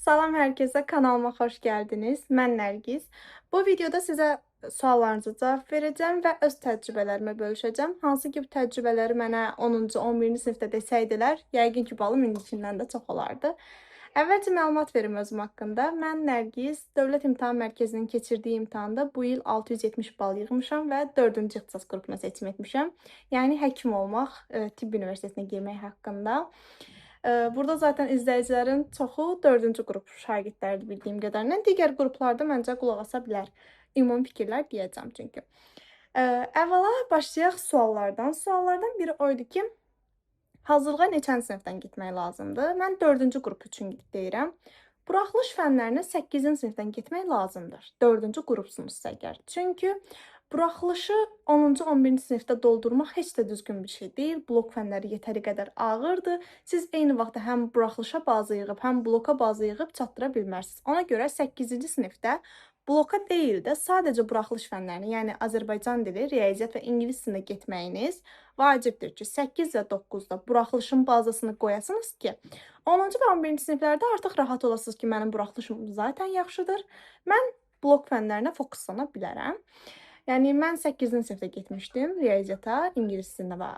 Salam herkese, kanalıma hoş geldiniz. Mən Nərgiz. Bu videoda sizə suallarınıza cavab verəcəm və öz təcrübələrimi bölüşəcəm. Hansı ki, bu təcrübələri mənə 10-cu, 11-ci sinifdə desəydilər, yəqin ki, balım indikindən də çox olardı. Əvvəlcə məlumat verim özüm haqqında. Mən Nərgiz, Dövlət İmtahan Mərkəzinin keçirdiyi imtahanda bu il 670 bal yığmışam və 4-cü ixtisas qrupuna seçim etmişəm. Yəni həkim olmaq, tibb universitetinə girmək haqqında. Burada zaten izləyicilərin çoxu 4-cü qrup şagirdləridir bildiyim qədərilə. Digər qruplarda məncə qulaq asa bilər. Ümumi fikirlər deyəcəm çünki. Əvvəla başlayaq suallardan. Suallardan biri o idi ki, hazırlığa neçənci sinifdən getmək lazımdır? Mən 4-cü qrup üçün deyirəm. Buraxılış fənlərinə 8-ci sinifdən getmək lazımdır. 4-cü qrupsunuzsa əgər. Çünki buraxılışı 10-cu, 11-ci sinifdə doldurmaq heç də düzgün bir şey deyil. Blok fənləri yetəri qədər ağırdır. Siz eyni vaxtda həm buraxılışa baza yığıb, həm bloka baza yığıb çatdıra bilmərsiniz. Ona görə 8-ci sinifdə bloka deyil də sadəcə buraxılış fənlərini, yəni Azərbaycan dili, riyaziyyat və ingilis dilində getməyiniz vacibdir ki, 8 və 9-da buraxılışın bazasını qoyasınız ki, 10-cu və 11-ci siniflərdə artıq rahat olasınız ki, mənim buraxılışım zaten yaxşıdır. Mən blok fənlərinə fokuslana bilərəm. Yəni mən 8-ci sinifdə getmişdim riyaziyyata, ingilis dilinə və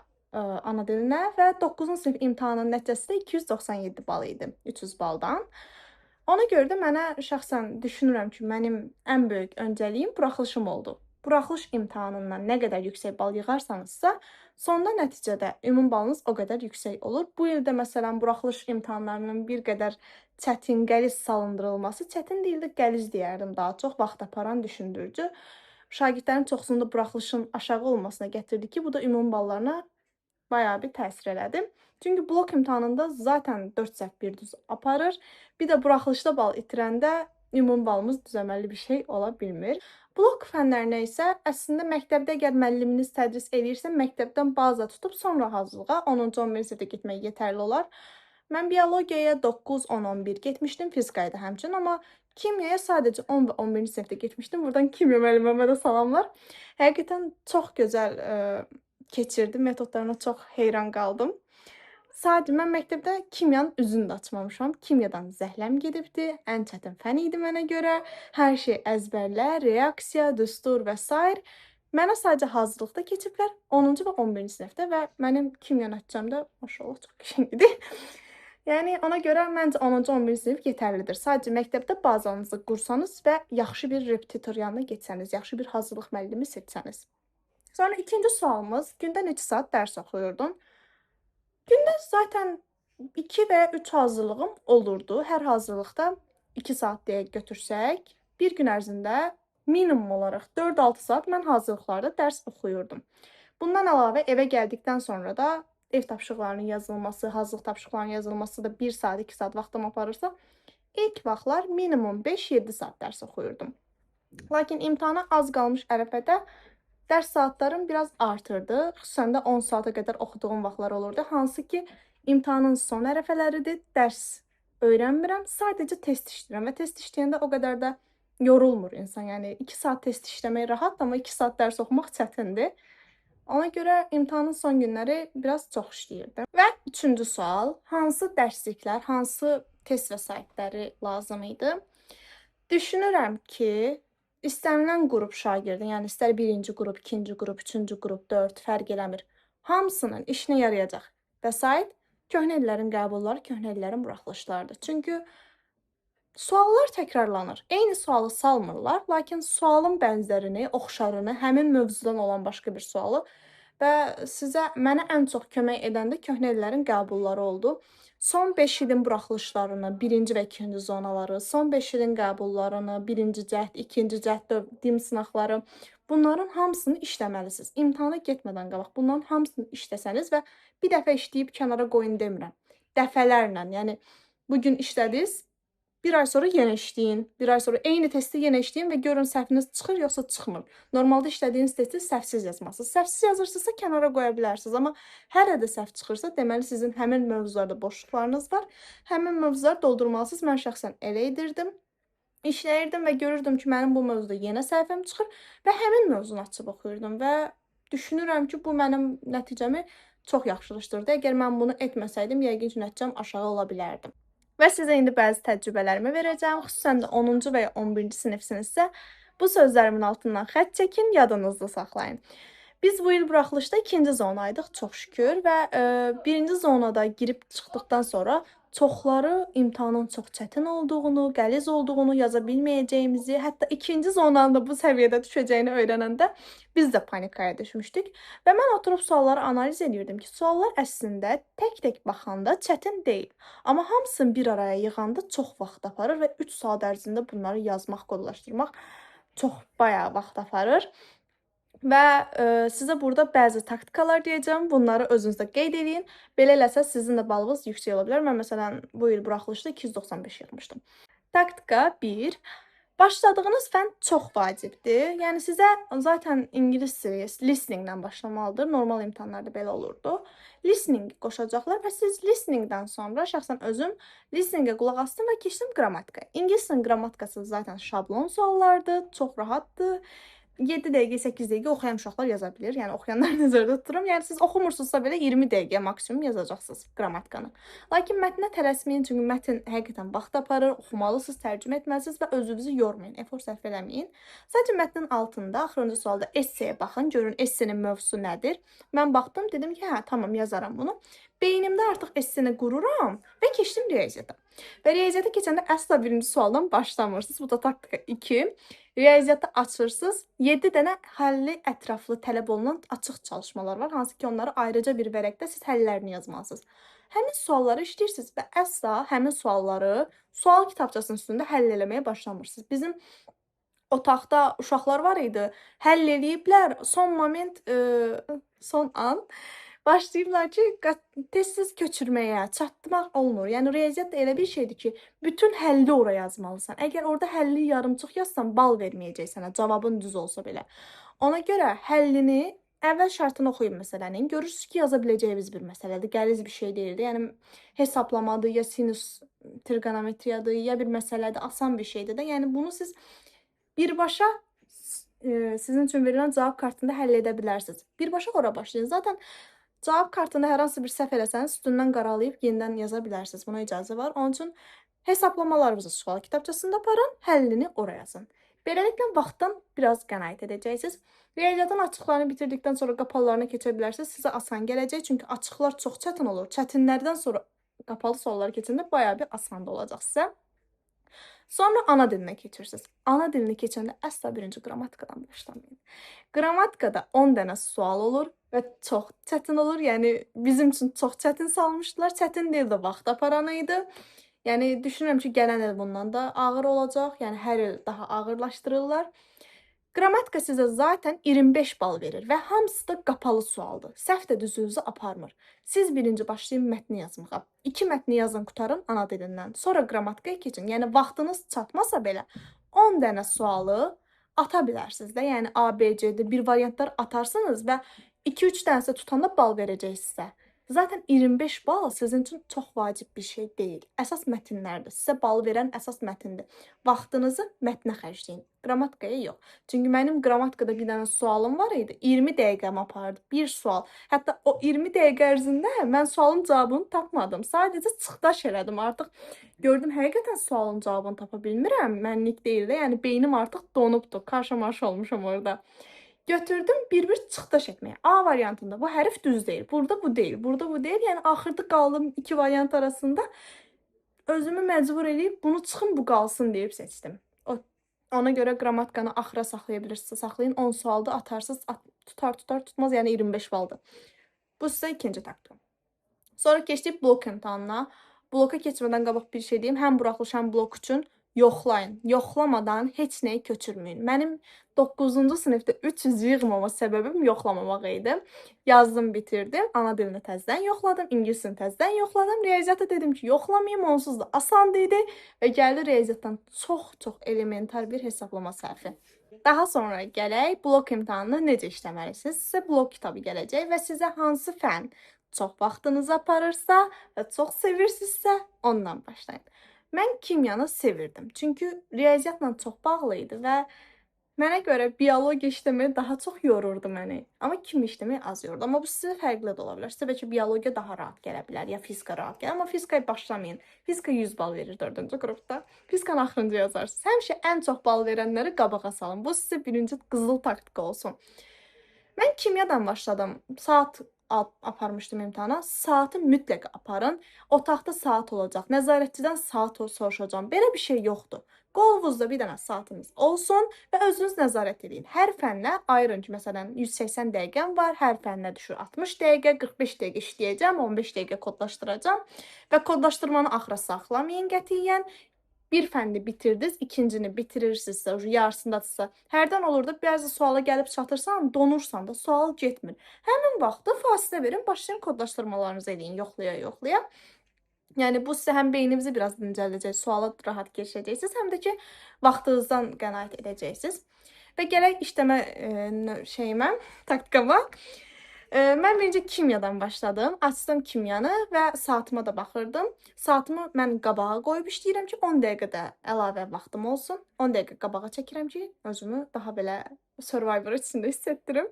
ana dilinə və 9-cu sinif imtahanının nəticəsi də 297 bal idi, 300 baldan. Ona görə də mənə şəxsən düşünürəm ki, mənim ən böyük öncəliyim buraxılışım oldu. Buraxılış imtahanından nə qədər yüksək bal yığarsanızsa, sonda nəticədə ümumi balınız o qədər yüksək olur. Bu ildə məsələn buraxılış imtahanlarının bir qədər çətin, qəliz salındırılması, çətin deyil də qəliz deyərdim daha çox, vaxt aparan, düşündürücü. Şagirdlərin çoxsunda buraxılışın aşağı olmasına gətirdi ki, bu da ümumi ballarına bayağı bir təsir elədi. Çünki blok imtahanında zaten 4 səhv bir düz aparır. Bir də buraxılışda bal itirəndə ümumi balımız düzəməlli bir şey ola bilmir. Blok fənlərinə isə əslində məktəbdə əgər müəlliminiz tədris eləyirsə, məktəbdən baza tutub sonra hazırlığa 10-cu, 11-ci sinifdə getmək yetərli olar. Mən biologiyaya 9, 10, 11 getmişdim, fizikaya da həmçinin, amma kimyaya sadəcə 10 və 11-ci sinifdə getmişdim. Buradan kimya müəlliməmə də salamlar. Həqiqətən çox gözəl keçirdi, metodlarına çox heyran qaldım. Sadəcə mən məktəbdə kimyanın üzünü də açmamışam. Kimyadan zəhləm gedibdi, ən çətin fən idi mənə görə. Hər şey əzbərlə, reaksiya, düstur və s. Mənə sadəcə hazırlıqda keçiblər 10-cu və 11-ci sinifdə və mənim kimya nəticəm də maşallah çox qəşəng idi. Yəni ona görə məncə 10-cu, 11-ci sinif yetərlidir. Sadəcə məktəbdə bazanızı qursanız və yaxşı bir repetitor yanına getsəniz, yaxşı bir hazırlıq müəllimi seçsəniz. Sonra ikinci sualımız, gündə neçə saat dərs oxuyurdun? Gündə zaten 2 və ya 3 hazırlığım olurdu. Hər hazırlıqda 2 saat deyə götürsək, bir gün ərzində minimum olaraq 4-6 saat mən hazırlıqlarda dərs oxuyurdum. Bundan əlavə evə gəldikdən sonra da ev tapşırıqlarının yazılması, hazırlıq tapşırıqlarının yazılması da 1 saat, 2 saat vaxtım aparırsa, ilk vaxtlar minimum 5-7 saat dərs oxuyurdum. Lakin imtahana az qalmış ərəfədə dərs saatlarım biraz artırdı. Xüsusən də 10 saata qədər oxuduğum vaxtlar olurdu. Hansı ki, imtahanın son ərəfələridir, dərs öyrənmirəm, sadəcə test işləyirəm və test işləyəndə o qədər də yorulmur insan. Yəni 2 saat test işləmək rahat, amma 2 saat dərs oxumaq çətindir. Ona görə imtahanın son günləri biraz çox işləyirdim. Və üçüncü sual, hansı dərsliklər, hansı test vəsaitləri lazım idi? Düşünürəm ki, istənilən qrup şagirdin, yəni istər birinci qrup, ikinci qrup, üçüncü qrup, 4 fərq eləmir. Hamısının işinə yarayacaq vəsait köhnə illərin qəbulları, köhnə illərin buraxılışlarıdır. Çünki suallar təkrarlanır. Eyni sualı salmırlar, lakin sualın bənzərini, oxşarını, həmin mövzudan olan başqa bir sualı və sizə mənə ən çox kömək edən də köhnə illərin qəbulları oldu. Son 5 ilin buraxılışlarını, birinci və ikinci zonaları, son 5 ilin qəbullarını, birinci cəhd, ikinci cəhd, dim sınaqları, bunların hamısını işləməlisiniz. İmtahana getmədən qabaq bunların hamısını işləsəniz və bir dəfə işləyib kənara qoyun demirəm. Dəfələrlə, yəni bugün işlədiniz, bir ay sonra yenə işləyin, bir ay sonra eyni testi yenə işləyin və görün səhviniz çıxır yoxsa çıxmır. Normalda işlədiyiniz testi səhvsiz yazmalısınız. Səhvsiz yazırsınızsa kənara qoya bilərsiniz, amma hələ də səhv çıxırsa, deməli sizin həmin mövzularda boşluqlarınız var. Həmin mövzuları doldurmalısınız. Mən şəxsən elə edirdim. İşləyirdim və görürdüm ki, mənim bu mövzuda yenə səhvim çıxır və həmin mövzunu açıb oxuyurdum və düşünürəm ki, bu mənim nəticəmi çox yaxşılaşdırdı. Əgər mən bunu etməsəydim, yəqin ki, nəticəm aşağı ola bilərdi. Və sizə indi bəzi təcrübələrimi verəcəm. Xüsusən də 10-cu və ya 11-ci sinifsinizsə, bu sözlərimin altından xətt çəkin, yadınızda saxlayın. Biz bu il buraxılışda ikinci zonaydıq, çox şükür və birinci zonada girib çıxdıqdan sonra çoxları imtahanın çox çətin olduğunu, qəliz olduğunu, yaza bilməyəcəyimizi, hətta ikinci zonanın da bu səviyyədə düşəcəyini öyrənəndə biz də panikaya düşmüşdük. Və mən oturub sualları analiz edirdim ki, suallar əslində tək-tək baxanda çətin deyil. Amma hamısını bir araya yığanda çox vaxt aparır və 3 saat ərzində bunları yazmaq, kodlaşdırmaq çox bayağı vaxt aparır. Və sizə burada bəzi taktikalar deyəcəm. Bunları özünüzdə qeyd edin. Belə eləsəz sizin də balınız yüksək ola bilər. Mən məsələn bu il buraxılışda 295 yığmışdım. Taktika 1. Başladığınız fən çox vacibdir. Yəni sizə zaten ingilis dili listeningdən başlamalıdır. Normal imtahanlarda belə olurdu. Listening qoşacaqlar və siz listeningdən sonra şəxsən özüm listeningə qulaq asdım və keçdim qrammatikaya. İngilis dilinin qrammatikası zaten şablon suallardır, çox rahatdır. 7 dəqiqə, 8 dəqiqə oxuyan uşaqlar yaza bilir. Yəni oxuyanları nəzərdə tuturam. Yəni siz oxumursunuzsa belə 20 dəqiqə maksimum yazacaqsınız qrammatikanı. Lakin mətnə tələsməyin, çünki mətn həqiqətən vaxt aparır, oxumalısınız, tərcümə etməlisiniz və özünüzü yormayın, efor sərf eləməyin. Sadəcə mətnin altında axırıncı sualda esseyə baxın, görün essenin mövzusu nədir. Mən baxdım, dedim ki, hə, tamam yazaram bunu. Beynimdə artıq esseni qururam və keçdim riyaziyyata. Və riyaziyyata keçəndə əsla birinci sualdan başlamırsınız. Bu da taktika 2. Riyaziyyatı açırsınız. 7 dənə həlli ətraflı tələb olunan açıq çalışmalar var. Hansı ki, onları ayrıca bir vərəqdə siz həllərini yazmalısınız. Həmin sualları işləyirsiniz və əsla həmin sualları sual kitabçasının üstündə həll eləməyə başlamırsınız. Bizim otaqda uşaqlar var idi. Həll eləyiblər. Son moment, son an başlayıblar ki, tez-tez köçürməyə, çatdırmaq olmur. Yəni riyaziyyat da elə bir şeydir ki, bütün həlli ora yazmalısan. Əgər orada həlli yarımçıq yazsan, bal verməyəcək sənə, cavabın düz olsa belə. Ona görə həllini əvvəl şərtini oxuyun məsələnin. Görürsünüz ki, yaza biləcəyiniz bir məsələdir, qəliz bir şey deyildi. Yəni hesablamadır, ya sinus trigonometriyadır, ya bir məsələdir, asan bir şeydir də. Yəni bunu siz birbaşa sizin üçün verilən cavab kartında həll edə bilərsiniz. Birbaşa ora başlayın. Zaten cavab kartında hər hansı bir səhv eləsəniz, üstündən qaralayıb yenidən yaza bilərsiniz. Buna icazə var. Onun üçün hesablamalarınızı sual kitabçasında aparın, həllini ora yazın. Beləliklə vaxtdan biraz qənaət edəcəksiniz. Riyaziyyatın açıqlarını bitirdikdən sonra qapalılarına keçə bilərsiniz. Sizə asan gələcək, çünki açıqlar çox çətin olur. Çətinlərdən sonra qapalı suallara keçəndə bayağı bir asan da olacaq sizə. Sonra ana dilinə keçirsiniz. Ana dilini keçəndə əsla birinci qrammatikadan başlamayın. Qrammatikada 10 dənə sual olur və çox çətin olur. Yəni bizim üçün çox çətin salmışdılar. Çətin deyil də vaxt aparan idi. Yəni düşünürəm ki, gələn il bundan da ağır olacaq. Yəni hər il daha ağırlaşdırırlar. Qrammatika sizə zaten 25 bal verir və hamısı da qapalı sualdır. Səhv də düzünüzü aparmır. Siz birinci başlayın mətni yazmağa. 2 mətni yazın, qurtarın ana dilindən. Sonra qrammatikaya keçin. Yəni vaxtınız çatmasa belə 10 dənə sualı ata bilərsiniz də. Yəni A, B, C-də bir variantlar atarsınız və 2-3 dənəsi tutanda bal verəcək sizə. Zaten 25 bal sizin üçün çox vacib bir şey deyil. Əsas mətnlərdir. Sizə bal verən əsas mətindir. Vaxtınızı mətnə xərcləyin. Qrammatikaya yox. Çünki mənim qrammatikada bir dənə sualım var idi. 20 dəqiqəm apardı. Bir sual. Hətta o 20 dəqiqə ərzində mən sualın cavabını tapmadım. Sadəcə çıxdaş elədim. Artıq gördüm həqiqətən sualın cavabını tapa bilmirəm. Mənlik deyil də. Yəni beynim artıq donubdu. Karşımaş olmuşam orada. Götürdüm bir-bir çıxdaş etməyə. A variantında bu hərf düz deyil. Burada bu deyil. Burada bu deyil. Yəni axırda qaldım iki variant arasında. Özümü məcbur eləyib bunu çıxım bu qalsın deyib seçdim. Ona görə qrammatikanı axıra saxlaya bilirsinizsə saxlayın. 10 sualda atarsınız, tutar tutar tutmaz, yəni 25 baldır. Bu sizə ikinci taktika. Sonra keçdik blok imtahanına. Bloka keçmədən qabaq bir şey deyim. Həm buraxılış, həm blok üçün yoxlayın. Yoxlamadan heç nəyi köçürməyin. Mənim 9-cu sinifdə 300 yığmama səbəbim yoxlamamaq idi. Yazdım, bitirdim. Ana dilini təzədən yoxladım, ingilis dilini təzədən yoxladım. Riyaziyyata dedim ki, yoxlamayım, onsuz da asan idi və gəldi riyaziyyatdan çox-çox elementar bir hesablama səhvi. Daha sonra gələk blok imtahanını necə işləməlisiniz? Sizə blok kitabı gələcək və sizə hansı fən çox vaxtınızı aparırsa və çox sevirsinizsə ondan başlayın. Mən kimyanı sevirdim. Çünki riyaziyyatla çox bağlı idi və Mənə görə biologiya işləmək daha çox yorurdu məni. Amma kimya işləmək az yorurdu. Amma bu sizə fərqli də ola bilər. Sizə bəlkə biologiya daha rahat gələ bilər ya fizika rahat gələr. Amma fizikaya başlamayın. Fizika 100 bal verir 4-cü qrupda. Fizikanı axırıncı yazarsınız. Həmişə ən çox bal verənləri qabağa salın. Bu sizə birinci qızıl taktika olsun. Mən kimyadan başladım. Saat aparmışdım imtahana. Saatı mütləq aparın. Otaqda saat olacaq. Nəzarətçidən saat soruşacağam. Belə bir şey yoxdur. Qolunuzda bir dənə saatınız olsun və özünüz nəzarət edin. Hər fənnə ayırın ki, məsələn 180 dəqiqəm var, hər fənnə düşür 60 dəqiqə, 45 dəqiqə işləyəcəm, 15 dəqiqə kodlaşdıracağam və kodlaşdırmanı axıra saxlamayın qətiyyən. Bir fənni bitirdiniz, ikincini bitirirsinizsə, yarısındadırsa, hərdən olur da bəzi suala gəlib çatırsan, donursan da, sual getmir. Həmin vaxtı fasilə verin, başlayın kodlaşdırmalarınızı eləyin, yoxlaya-yoxlaya. Yəni bu sizə həm beyninizi biraz dincəldəcək, suala rahat girişəcəksiniz, həm də ki vaxtınızdan qənaət edəcəksiniz. Və gələk işləmə şeyimə, taktikama. Mən birinci kimyadan başladım. Açdım kimyanı və saatıma da baxırdım. Saatımı mən qabağa qoyub işləyirəm ki, 10 dəqiqə də əlavə vaxtım olsun. 10 dəqiqə qabağa çəkirəm ki, özümü daha belə Survivor içində hiss etdirim.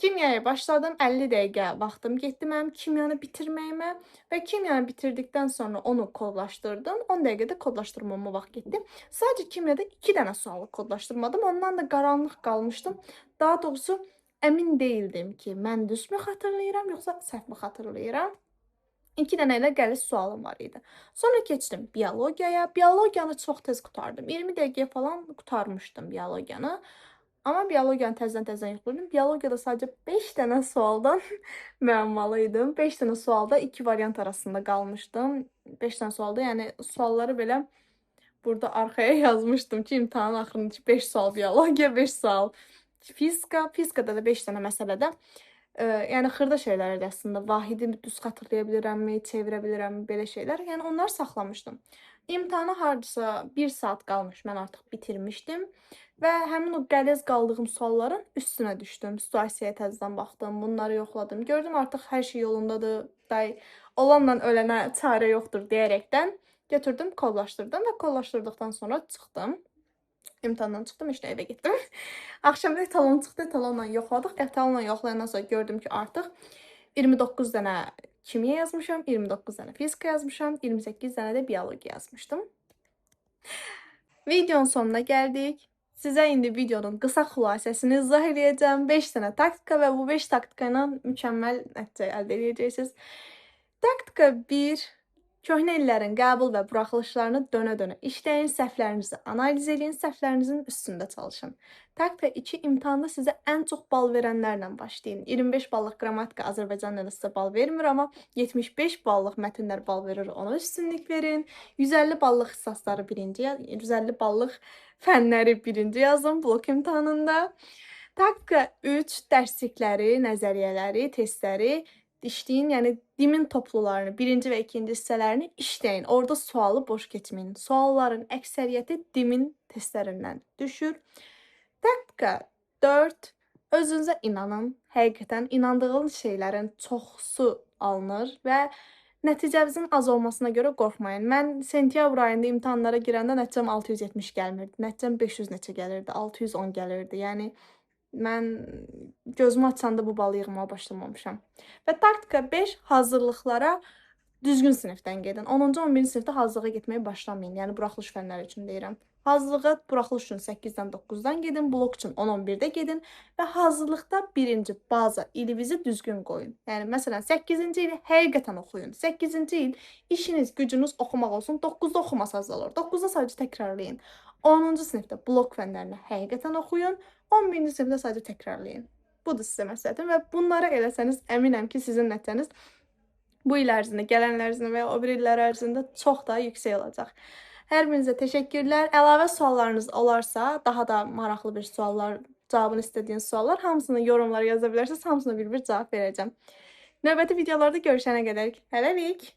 Kimyaya başladım. 50 dəqiqə vaxtım getdi mənim kimyanı bitirməyimə və kimyanı bitirdikdən sonra onu kodlaşdırdım. 10 dəqiqədə kodlaşdırmama vaxt getdi. Sadəcə kimyada 2 dənə sualı kodlaşdırmadım. Ondan da qaranlıq qalmışdım. Daha doğrusu əmin deyildim ki, mən düzmü xatırlayıram, yoxsa səhvmi xatırlayıram. 2 dənə elə qəliz sualım var idi. Sonra keçdim biologiyaya. Biologiyanı çox tez qurtardım. 20 dəqiqəyə falan qurtarmışdım biologiyanı. Amma biologiyanı təzədən yoxlayırdım. Biologiyada sadəcə 5 dənə sualdan müəmmalı idim. 5 dənə sualda 2 variant arasında qalmışdım. 5 dənə sualda, yəni sualları belə burada arxaya yazmışdım ki, imtahanın axırıncı 5 sual biologiya, 5 sual fizika. Fizikada da 5 dənə məsələdə. Yəni xırda şeylər idi əslində. Vahidi düz xatırlaya bilirəmmi, çevirə bilirəmmi, belə şeylər. Yəni onları saxlamışdım. İmtahana hardasa 1 saat qalmış, mən artıq bitirmişdim və həmin o qəliz qaldığım sualların üstünə düşdüm. Situasiyaya təzədən baxdım, bunları yoxladım. Gördüm artıq hər şey yolundadır, day olanla ölənə çarə yoxdur deyərəkdən götürdüm, kodlaşdırdım və kodlaşdırdıqdan sonra çıxdım. İmtahandan çıxdım, işte evə getdim. Axşam etalon çıxdı, etalonla yoxladıq. Etalonla yoxlayandan sonra gördüm ki, artıq 29 dənə kimya yazmışam, 29 dənə fizika yazmışam, 28 dənə də biologiya yazmışdım. Videonun sonuna gəldik. Sizə indi videonun qısa xülasəsini izah eləyəcəm. 5 dənə taktika və bu 5 taktika ilə mükəmməl nəticə əldə edəcəksiniz. Taktika 1. Köhnə illərin qəbul və buraxılışlarını dönə-dönə işləyin, səhvlərinizi analiz eləyin, səhvlərinizin üstündə çalışın. Taktika 2. İmtahanda sizə ən çox bal verənlərlə başlayın. 25 ballıq qrammatika Azərbaycan dili sizə bal vermir, amma 75 ballıq mətnlər bal verir, ona üstünlük verin. 150 ballıq ixtisasları birinci, 150 ballıq fənləri birinci yazın blok imtahanında. Taktika 3. Dərslikləri, nəzəriyyələri, testləri işləyin, yəni DİM-in toplularını, birinci və ikinci hissələrini işləyin. Orada sualı boş keçməyin. Sualların əksəriyyəti DİM-in testlərindən düşür. Taktika 4. Özünüzə inanın. Həqiqətən inandığınız şeylərin çoxusu alınır və nəticənizin az olmasına görə qorxmayın. Mən sentyabr ayında imtahanlara girəndə nəticəm 670 gəlmirdi. Nəticəm 500 neçə gəlirdi, 610 gəlirdi. Yəni mən gözümü açanda bu balı yığmağa başlamamışam. Və taktika 5. Hazırlıqlara düzgün sinifdən gedin. 10-cu, 11-ci sinifdə hazırlığa getməyə başlamayın. Yəni buraxılış fənləri üçün deyirəm. Hazırlığa buraxılış üçün 8-dən 9-dan gedin, blok üçün 10-11-də gedin və hazırlıqda birinci baza ilinizi düzgün qoyun. Yəni məsələn 8-ci ili həqiqətən oxuyun. 8-ci il işiniz, gücünüz oxumaq olsun. 9-da oxumasanız da olur. 9-da sadəcə təkrarlayın. 10-cu sinifdə blok fənlərini həqiqətən oxuyun. 11-ci sinifdə sadəcə təkrarlayın. Budur sizə məsləhətim və bunları eləsəniz əminəm ki, sizin nəticəniz bu il ərzində, gələn il ərzində və ya o biri illər ərzində çox daha yüksək olacaq. Hər birinizə təşəkkürlər. Əlavə suallarınız olarsa, daha da maraqlı bir suallar, cavabını istədiyiniz suallar, hamısını yorumlara yaza bilərsiniz. Hamısına bir-bir cavab verəcəm. Növbəti videolarda görüşənə qədər hələlik.